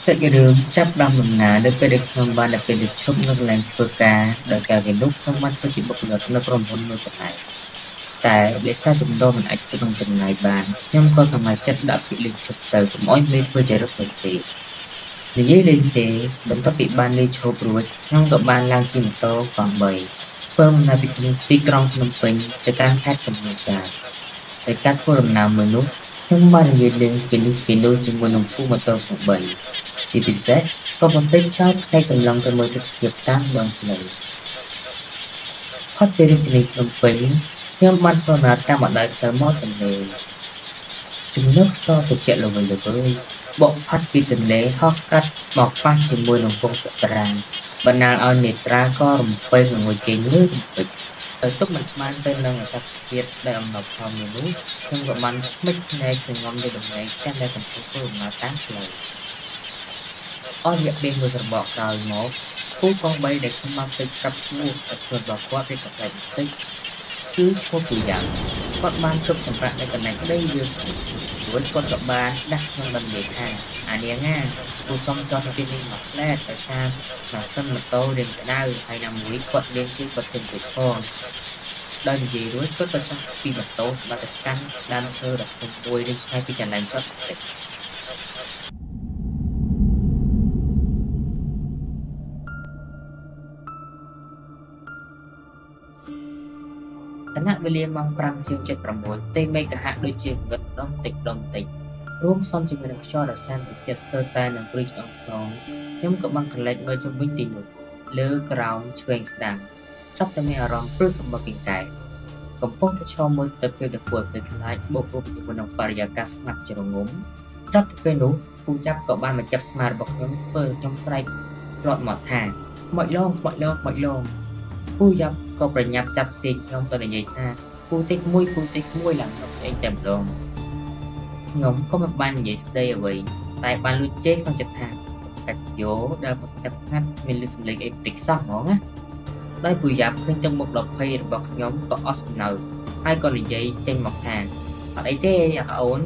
សាច់រឿងចាប់ផ្ដើមដំណើរនៅពេលដែលខ្ញុំបានទៅពេលឈប់នៅកន្លែងធ្វើការដោយកាលពីនោះខ្ញុំបានធ្វើជាបុគ្គលិកនៅក្រុមហ៊ុនមួយកន្លែងតែដោយសារជំនោរមិនអាចទប់នឹងចំណាយបានខ្ញុំក៏សម្រេចចិត្តដាក់ពាក្យលាឈប់ទៅកុំឲ្យមេធ្វើចរិតវិញពេកនិយាយលេងទេបន្ទាប់ពីបានលាឈប់រួចខ្ញុំក៏បានឡើងជិះម៉ូតូកង់បីធ្វើដំណើរពីទីក្រុងភ្នំពេញទៅកាន់ខេត្តកំពង់ចាមដោយការធ្វើដំណើរមួយនោះខ្ញុំបាននិយាយលេងពីនេះពីនោះជាមួយនឹងពូម៉ូតូកង់បីជាពិសេសក៏បំពេញចោលផ្នែកសម្លឹងទៅមើលទេសភាពតាមដងផ្លូវផុតពីរាជធានីភ្នំពេញខ្ញុំបានធ្វើដំណើរតាមបណ្ដោយផ្លូវមាត់ទន្លេជំនឿខ្យល់ត្រជាក់ល្វើយៗបក់ផាត់ពីទន្លេហោះកាត់មកប៉ះជាមួយនឹងពងទឹកត្រាបណ្ដាលឲ្យនេត្រាក៏រំពៃងងុយគេងលើរំពេចដោយទប់មិនបានទៅនឹងអាកាសធាតុដែលអំណោយផលមួយនោះខ្ញុំក៏បានភ្មិចភ្នែកសង្ងំយកតំណែងទាំងដែលកំពុងធ្វើដំណើរតាមផ្លូវអស់រយៈពេលមួយសរបកក្រោយមកពូកង់បីដែលខ្ញុំបានភ្លេចប្រាប់ឈ្មោះឲ្យខ្លួនរបស់គាត់រៀបប្លែកបន្តិចគឺឈ្មោះពូយ៉ាំគាត់បានជប់សម្រាប់នៅកន្លែងក្តីរឿងរួចគាត់ក៏បានដាស់ខ្ញុំដល់និយាយថាអានាងណាពូសុំចតនៅទីនេះមួយផ្លែតដោយសារម៉ាស៊ីនម៉ូតូរៀងក្តៅហើយណាមួយគាត់លេងជើងគាត់ចេញទៅផងដោយនិយាយរួចគាត់ក៏ចុះពីម៉ូតូសម្រាប់ទៅកាន់ដើមឈើដ៏ធំមួយរៀងឆ្ងាយពីកន្លែងចតបន្តិច ខណៈវេលាម៉ោង5ជាង7ផ្ទៃមេឃក៏ហាក់ដូចជាងងឹតម្ដងតិចម្ដងតិចរួមផ្សំជាមួយនឹងខ្យល់ដ៏សែនត្រជាក់ស្ទើរតែនឹងព្រួយឆ្អឹងខ្នងខ្ញុំក៏បានក្រឡេកមើលជុំវិញទីនោះលើក្រោមឆ្វេងស្ដាំស្រាប់តែមានអារម្មណ៍ព្រឺសម្បុរកង្កែបកំពុងតែឈរមើលទិដ្ឋភាពដ៏គួរឲ្យភ័យខ្លាចបូករួមជាមួយនឹងបរិយាកាសស្ងាត់ជ្រងំស្រាប់តែពេលនោះពូចាប់ក៏បានមកចាប់ស្មារបស់ខ្ញុំធ្វើឲ្យខ្ញុំស្រែកផ្លត់មកថាខ្មោចលងខ្មោចលងខ្មោចលងពូយ៉ាប់ក៏ប្រញាប់ចាប់ទាញខ្ញុំទៅនិយាយថាពូទេក្មួយពូទេក្មួយឡើងមកឆ្អេងតែម្ដងខ្ញុំក៏មិនបាននិយាយស្ដីអ្វីតែបានលួចជេរក្នុងចិត្តថាកាច់យោដែលមកស្កាត់ស្ងាត់មានលឺសំឡេងអីបន្តិចសោះហ្មងណាដោយពូយ៉ាប់ឃើញទឹកមុខដ៏ភ័យរបស់ខ្ញុំក៏អស់សំណើចហើយក៏និយាយចេញមកថាអត់អីទេអាអូន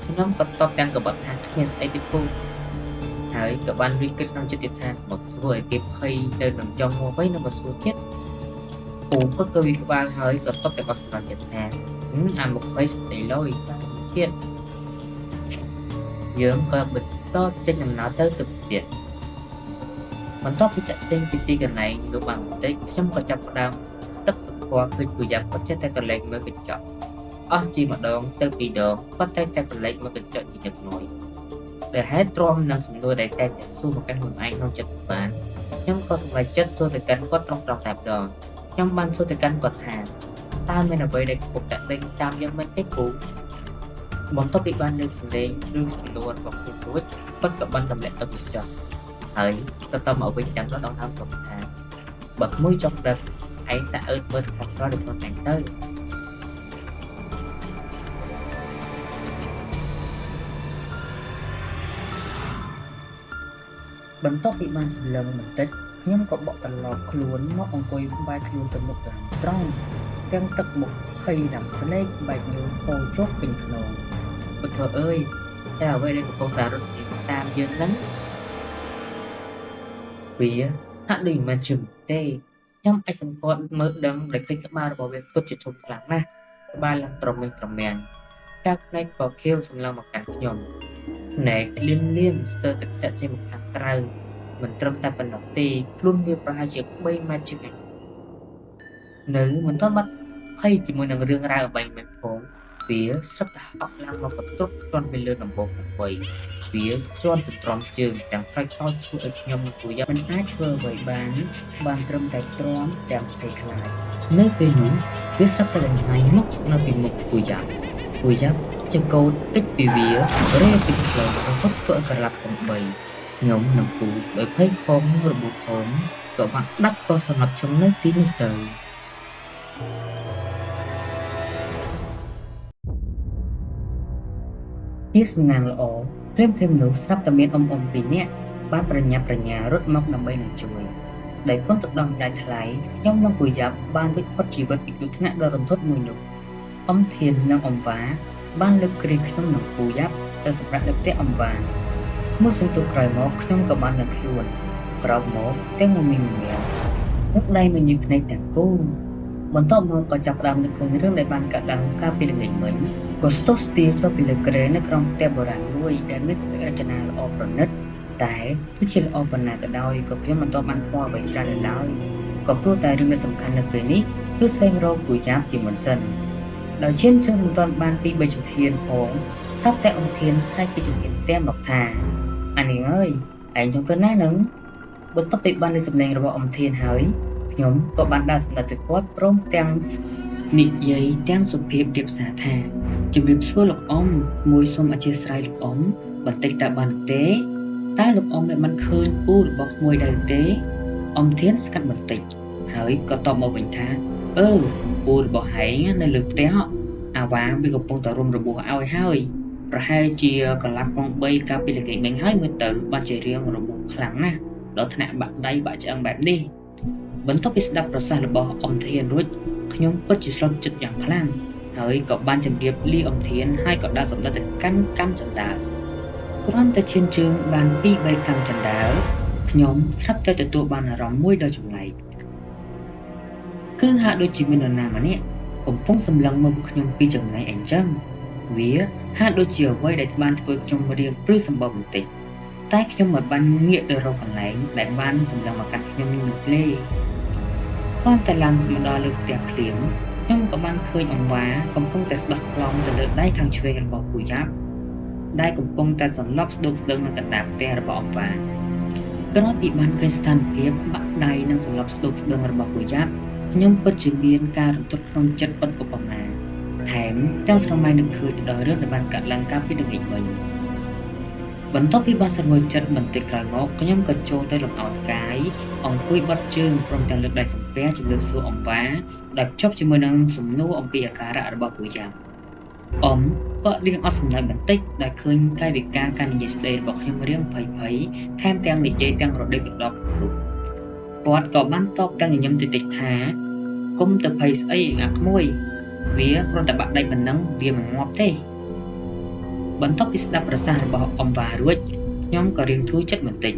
ខ្ញុំក៏តបទាំងកបិតថាគ្មានស្អីទេពូហើយក៏បានរីកគិតក្នុងចិត្តទៀតថាមកធ្វើឲ្យគេភ័យទៅនឹងចង់ងាប់អីនៅមកសួរទៀតពូគាត់ក៏វាក្បាលហើយក៏តបទាំងអស់សំណើចចិត្តថាអាមុខភ័យស្ដីលយតទៅទៀតយើងក៏បន្តចេញដំណើរទៅទៅទៀតបន្ទាប់ពីចាក់ចេញពីទីកន្លែងនោះបានបន្តិចខ្ញុំក៏ចាប់ផ្ដើមទឹកសម្គាល់ឃើញពូយ៉ាប់គាត់ចេះតែកលែងមើលកញ្ចក់អស់ជាម្ដងទៅពីរដងគាត់តែតែកលែងមើលកញ្ចក់ជាញឹកញាយដែលហេតុទ្រាំនឹងសំណួរដែលតែងតែសួរមកកាន់ខ្លួនឯងក្នុងចិត្តបានខ្ញុំក៏សម្រេចចិត្តសួរទៅកាន់គាត់ត្រង់ៗតែម្ដងខ្ញុំបានសួរទៅកាន់គាត់ថាតើមានអ្វីដែលកំពុងតែដេញតាមយើងមែនទេពូបន្ទាប់ពីបានលើសំឡេងឬសំណួររបស់ខ្ញុំរួចគាត់ក៏បានទម្លាក់ទឹកកញ្ចក់ហើយក៏តបមកវិញទាំងដងហើមគាត់ថាបើក្មួយចង់ដឹងឯងសាក់អើតមើលខាងក្រោយដោយខ្លួនឯងទៅបន្ទាប់ពីបានសម្លឹងបន្តិចខ្ញុំក៏បកត្រឡប់ខ្លួនមកអង្គុយបែរខ្លួនទៅមុខឡើងត្រង់ទាំងទឹកមុខភ័យនិងភ្នែកបែកញើសហូរជាប់ពេញខ្នងពុទ្ធអើយតែអ្វីដែលកំពុងតែរត់តាមយើងហ្នឹងវាហាក់ដូចមិនមែនជាមនុស្សទេខ្ញុំអាចសម្គាល់មើលដឹងដោយឃើញក្បាលរបស់វាពិតជាធំខ្លាំងណាស់ក្បាលឡើងត្រមេញត្រមាំងកាភ្នែកពណ៌ខៀវសម្លឹងមកកាន់ខ្ញុំភ្នែកលៀនលៀនស្ទើរតែធ្លាក់ចេញមកខាងក្រៅមិនត្រឹមតែប៉ុណ្ណោះទេខ្លួនវាប្រហែលជា3ម៉ែត្រជាងឯនៅមិនទាន់បាត់ភ័យជាមួយនឹងរឿងរ៉ាវអ្វីមែនផងវាស្រាប់តែហក់ឡើងមកកន្ទ្រប់ជាន់ពីលើដំបូលខាងបីវាជាន់ទៅត្រង់ជើងទាំងស្រែកខ្លោចធ្វើឲ្យខ្ញុំនិងពូយ៉ា មិនអាចធ្វើអ្វីបានបានត្រឹមតែទ្រាំទាំងភ័យខ្លាច នៅពេលនោះវាស្រាប់តែបង្ហាញមុខនៅពីមុខពូយ៉ាប់ពូយ៉ាប់ចង្កូតតិចពីវារេពីផ្លូវរហូតធ្វើឲ្យក្រឡាប់ទាំងបីខ្ញុំនិងពូដោយភ័យផងរបួសផងក៏បានដាច់កសម្រាប់ខ្ញុំនៅទីនោះទៅ ជាសំណាងល្អ ភ្លាមៗនោះស្រាប់តែមានអ៊ំៗពីរនាក់បានប្រញាប់ប្រញាល់រត់មកដើម្បីនឹងជួយ ដោយគុណទឹកដោះម្ដាយថ្លៃ ខ្ញុំនិងពូយ៉ាប់បានរួចផុតជីវិតពីគ្រោះថ្នាក់ដ៏រន្ធត់មួយនោះ អ៊ំធាននិងអ៊ំវ៉ាបានលើកគ្រាខ្ញុំនិងពូយ៉ាប់ទៅសម្រាកនៅផ្ទះអ៊ំវ៉ា មួយសន្ទុះក្រោយមកខ្ញុំក៏បានដឹងខ្លួន ក្រោកមកទាំងមមាញឹកមុខដៃមញីភ្នែកទាំងគូ បន្ទាប់មកក៏ចាប់ផ្ដើមនឹកឃើញរឿងដែលបានកើតឡើងកាលពីល្ងាចមិញ ក៏ស្ទុះស្ទាជាប់ពីលើគ្រែនៅក្រោមផ្ទះបុរាណមួយដែលមានក្បាច់រចនាល្អប្រណិត តែទោះជាល្អប៉ុណ្ណាក៏ដោយក៏ខ្ញុំមិនទាន់បានខ្វល់អ្វីច្រើននៅឡើយ ក៏ព្រោះតែរឿងដែលសំខាន់នៅពេលនេះគឺស្វែងរកពូយ៉ាប់ជាមុនសិន ដោយឈានជើងមិនទាន់បានពីរបីជំហានផង ស្រាប់តែអ៊ំធានស្រែកពីជំហានផ្ទះមកថា អានាងអើយ ឯងចង់ទៅណានឹង បន្ទាប់ពីបានឮសំឡេងរបស់អ៊ំធានហើយ ខ្ញុំក៏បានដើរសម្ដៅទៅគាត់ព្រមទាំងនិយាយទាំងសុភាពរាបសារថា ជំរាបសួរលោកអ៊ំ ក្មួយសូមអធ្យាស្រ័យលោកអ៊ំបន្តិចតើបានទេ តើលោកអ៊ំមានបានឃើញពូរបស់ក្មួយដែរទេ អ៊ំធានស្កាត់បន្តិច ហើយក៏តបមកវិញថា អឺពូរបស់ហែងនៅលើផ្ទះ អាវ៉ាវាកំពុងតែរុំរបួសឲ្យហើយ ប្រហែលជាកន្លាប់កង់បីកាលពីល្ងាចមិញហើយមើលទៅបានជារៀងរបួសខ្លាំងណាស់ដល់ថ្នាក់បាក់ដៃបាក់ឆ្អឹងបែបនេះ បន្ទាប់ពីស្ដាប់ប្រសាសន៍របស់អ៊ំធានរួច ខ្ញុំពិតជាស្លុតចិត្តយ៉ាងខ្លាំង ហើយក៏បានជម្រាបលាអ៊ំធានហើយក៏ដើរសម្ដៅទៅកាន់កាំជណ្ដើរ គ្រាន់តែឈានជើងបានពីរបីកាំជណ្ដើរ ខ្ញុំស្រាប់តែទទួលបានអារម្មណ៍មួយដ៏ចម្លែក គឺហាក់ដូចជាមាននរណាម្នាក់កំពុងសម្លឹងមើលពួកខ្ញុំពីចម្ងាយអញ្ចឹង វាហាក់ដូចជាអ្វីដែលបានធ្វើខ្ញុំរៀងព្រឺសម្បុរបន្តិច តែខ្ញុំមិនបានងាកទៅរកកន្លែងដែលបានសម្លឹងមកកាន់ខ្ញុំនោះទេ គ្រាន់តែឡើងមកដល់លើផ្ទះភ្លាម ខ្ញុំក៏បានឃើញអង្វាកំពុងតែស្ដោះប្លង់ទៅលើដៃខាងឆ្វេងរបស់ពូយ៉ាប់ ដែលកំពុងតែសន្លប់ស្ដូកស្ដឹងនៅកណ្ដាលផ្ទះរបស់អង្វា ក្រោយពីបានឃើញស្ថានភាពបាក់ដៃនិងសន្លប់ស្ដូកស្ដឹងរបស់ពូយ៉ាប់ ខ្ញុំពិតជាមានការរន្ធត់ក្នុងចិត្តឥតឧបមា ថែមទាំងស្រមៃនឹកឃើញទៅដល់រឿងដែលបានកើតឡើងកាលពីល្ងាចមិញ បន្ទាប់ពីបានសម្រួលចិត្តបន្តិចក្រោយមក ខ្ញុំក៏ចូលទៅលំអោនកាយ អង្គុយបត់ជើងព្រមទាំងលើកដៃសំពះជម្រាបសួរអ៊ំវ៉ា ដោយភ្ជាប់ជាមួយនឹងសំណួរអំពីអាការៈរបស់ពូយ៉ាប់ អ៊ំក៏រៀងអស់សំណើចបន្តិចដោយឃើញកាយវិការការនិយាយស្ដីរបស់ខ្ញុំរៀងភ័យៗ ថែមទាំងនិយាយទាំងរដេករដប់នោះ គាត់ក៏បានតបទាំងញញឹមតិចៗថា កុំទៅភ័យស្អីអាក្មួយ វាគ្រាន់តែបាក់ដៃប៉ុណ្ណឹងវាមិនងាប់ទេ បន្ទាប់ពីស្ដាប់ប្រសាសន៍របស់អ៊ំវ៉ារួច ខ្ញុំក៏រៀងធូរចិត្តបន្តិច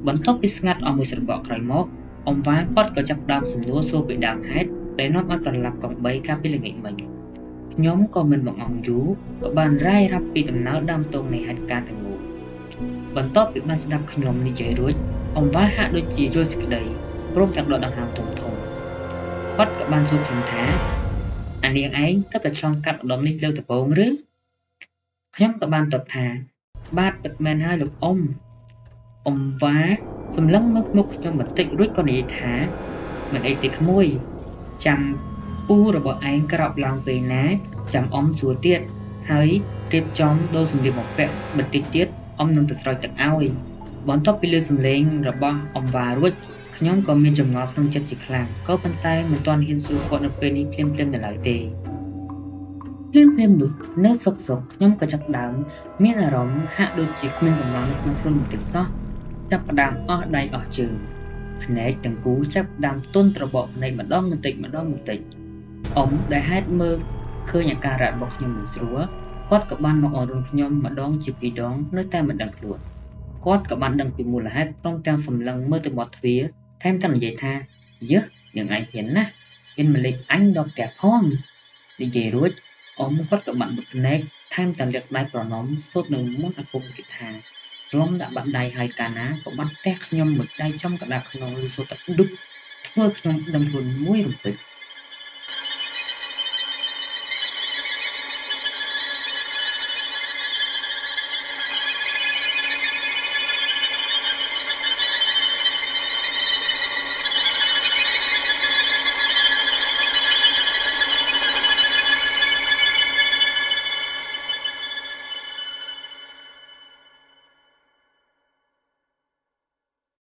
បន្ទាប់ពីស្ងាត់អស់មួយស្របក់ក្រោយមក អ៊ំវ៉ាគាត់ក៏ចាប់ផ្ដើមសំណួរសួរពីដើមហេតុដែលនាំឲ្យកន្លាប់កង់បីកាលពីល្ងាចមិញ ខ្ញុំក៏មិនបង្អង់យូរក៏បានរាយរាប់ពីដំណើរដើមទងនៃហេតុការណ៍ទាំងមូល បន្ទាប់ពីបានស្ដាប់ខ្ញុំនិយាយរួច អ៊ំវ៉ាហាក់ដូចជាយល់សេចក្តី ព្រមទាំងដកដង្ហើមធំៗ គាត់ក៏បានសួរខ្ញុំថា អានាងឯងទើបតែឆ្លងកាត់ម្ដុំនេះលើកដំបូងឬ ខ្ញុំក៏បានតបថា បាទពិតមែនហើយលោកអ៊ំ អ៊ំវ៉ាសម្លឹងមើលមុខខ្ញុំបន្តិចរួចក៏និយាយថា មិនអីទេក្មួយ ចាំពូរបស់ឯងក្រោកឡើងពេលណា ចាំអ៊ំសួរទៀត ហើយរៀបចំដូរសម្លៀកបំពាក់បន្តិចទៀតអ៊ំនឹងទៅស្រោចទឹកឲ្យ បន្ទាប់ពីឮសំឡេងរបស់អ៊ំវ៉ារួច ខ្ញុំក៏មានចម្ងល់ក្នុងចិត្តជាខ្លាំង ក៏ប៉ុន្តែមិនទាន់ហ៊ានសួរគាត់នៅពេលនេះភ្លាមៗនៅឡើយទេ ភ្លាមៗនោះនៅសុខៗខ្ញុំក៏ចាប់ផ្ដើមមានអារម្មណ៍ហាក់ដូចជាគ្មានកម្លាំងនៅក្នុងខ្លួនបន្តិចសោះ ចាប់ផ្ដើមអស់ដៃអស់ជើង ភ្នែកទាំងគូចាប់ផ្ដើមទន់ត្របកភ្នែកម្ដងបន្តិចម្ដងបន្តិច អ៊ំដែលហេតុមើលឃើញអាការៈរបស់ខ្ញុំមិនស្រួល គាត់ក៏បានមកអរុណខ្ញុំម្ដងជាពីរដងនៅតែមិនដឹងខ្លួន គាត់ក៏បានដឹងពីមូលហេតុព្រមទាំងសម្លឹងមើលទៅមាត់ទ្វារ ថែមទាំងនិយាយថា យើស នាងឯងហ៊ានណាស់ ហ៊ានមកលេងអញដល់ផ្ទះផង និយាយរួច អ៊ំគាត់ក៏បានបិទភ្នែក ថែមទាំងលាតដៃប្រណម្យសូត្រនឹងមន្តអាគមទៀតថា ប្លុំដាក់បាក់ដៃហើយកាលណាក៏បាត់ផ្ទះខ្ញុំមួយដៃចំកណ្ដាលខ្នងឮសូរតែឌុប ធ្វើខ្ញុំដឹងខ្លួនមួយរំពេច។